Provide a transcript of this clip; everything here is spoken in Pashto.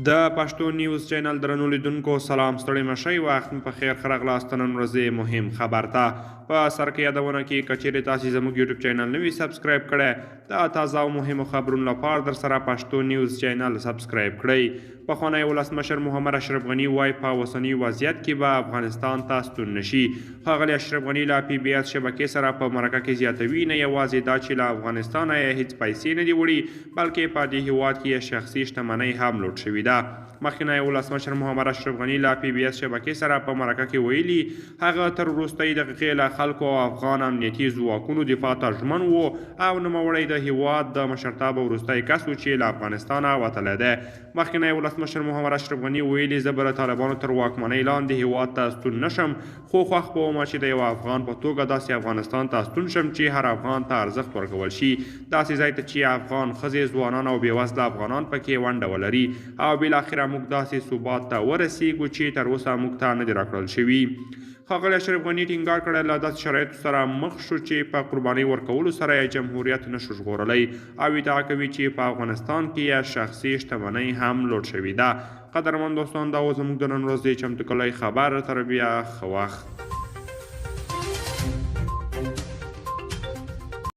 د پښتو نیوز چینل درنو لیدونکو سلام، ستړي مشئ، وخت مو په خیر. ښه راغلاست نن ورځې مهم خبر ته. په سر کې یادونه کې، که چیرې تاسې زموږ یوټیوب چینل نه وي سبسکرایب کړی، د تازه او مهمو خبرونو لپاره در سره پښتو نیوز چینل سبسکرایب کړئ. پخوانی ولسمشر محمد اشرف غني وایي په اوسني وضعیت کې به افغانستان ته ستون نشي. ښاغلی اشرف غني له پي بي اس شبکې سره په مرکه کې زیاتوي، نه یوازې دا چې له افغانستانه یې هیڅ پیسې نه دي وړي، بلکې په دې هیواد کې یې شخصي شتمنۍ هم لوټ شوې ده. مخکینی ولسمشر محمد اشرف غني له پي بي اس شبکې سره په مرکه کې ویلي، هغه تر وروستۍ دقیقې له خلکو او افغان امنیتي ځواکونو دفاع ته ژمن وو او نوموړی د هیواد د مشرتابه وروستی کس و چې له افغانستانه وتلی دی. مخکینی ولسمشر محمد اشرف غني ویلي، زه به د طالبانو تر واکمنۍ لاندې هیواد ته ستون نه شم، خو خوښ به وم چې د یوه افغان په توګه داسې افغانستان ته ستون شم چې هر افغان ته ارزښت ورکول شي، داسې ځای ته چې افغان ښځې، ځوانان او بېوزله افغانان پکې ونډه ولري او بالاخره موږ داسې ثبات ته ورسیږو چې تر اوسه موږ ته نه دي راکړل شوي. ښاغلی اشرف غني ټینګار کړی، له داسې شرایطو سره مخ شو چې په قربانۍ ورکولو سره یې جمهوریت نشو ژغورلی او ادعا کوي چې په افغانستان کې یې شخصي شتمنۍ هم لوټ شوې ده. قدرمن دوستان، دا و زموږ د نن ورځې چمتو کړی خبر. تر بیا، ښه وخت.